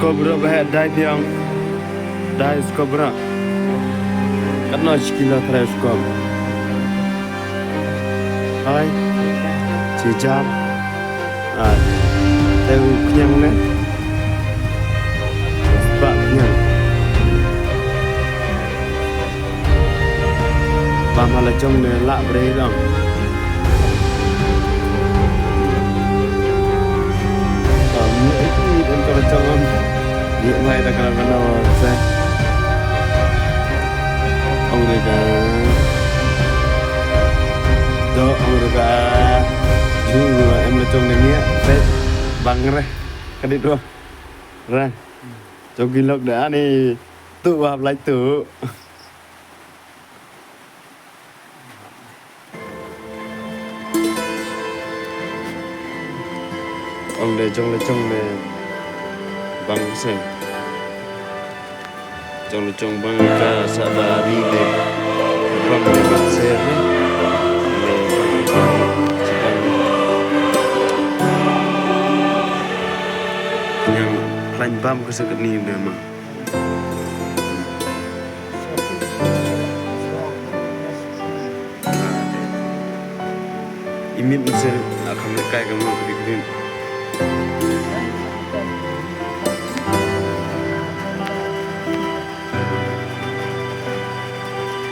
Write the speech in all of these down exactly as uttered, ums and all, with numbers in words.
Skop ruh ba heh dai biang. Dai skop ruh. Katno shi kilo trai skop. Hai. Shi jam. Ai. Te u khñiang ne. Spah khñiang. Bam ha la jong ne lah brei dang. Bam ne iti dan ka la jong am. Ni mai da ka la mana wa sa. Ong de ka. Do ong de ka. Ju em la jong ne ni. Bang re. Kadit do. Re. Jong ki lok da ani. Tu wa lai tu. Ong de jong le jong le bang sen. Jong le jong bang ka sa ba ri de bang de bang sen. Yang lain bam ka sa ni de ma. Imit mse akan kai kamu bikin.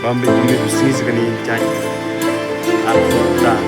Bambi imit mse sekali cai. Aku tak.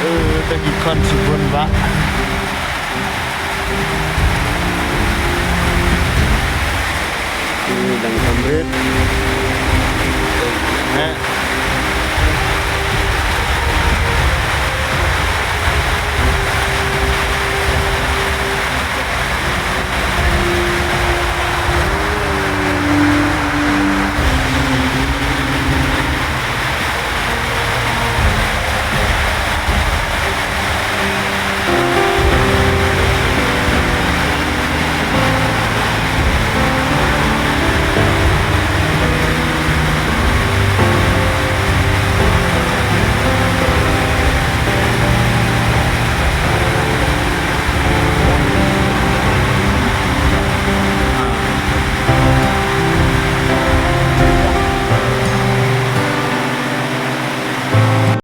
Ơ, ta ki khon sibun ba. Ơ, dang kham rit. Ơ, ha.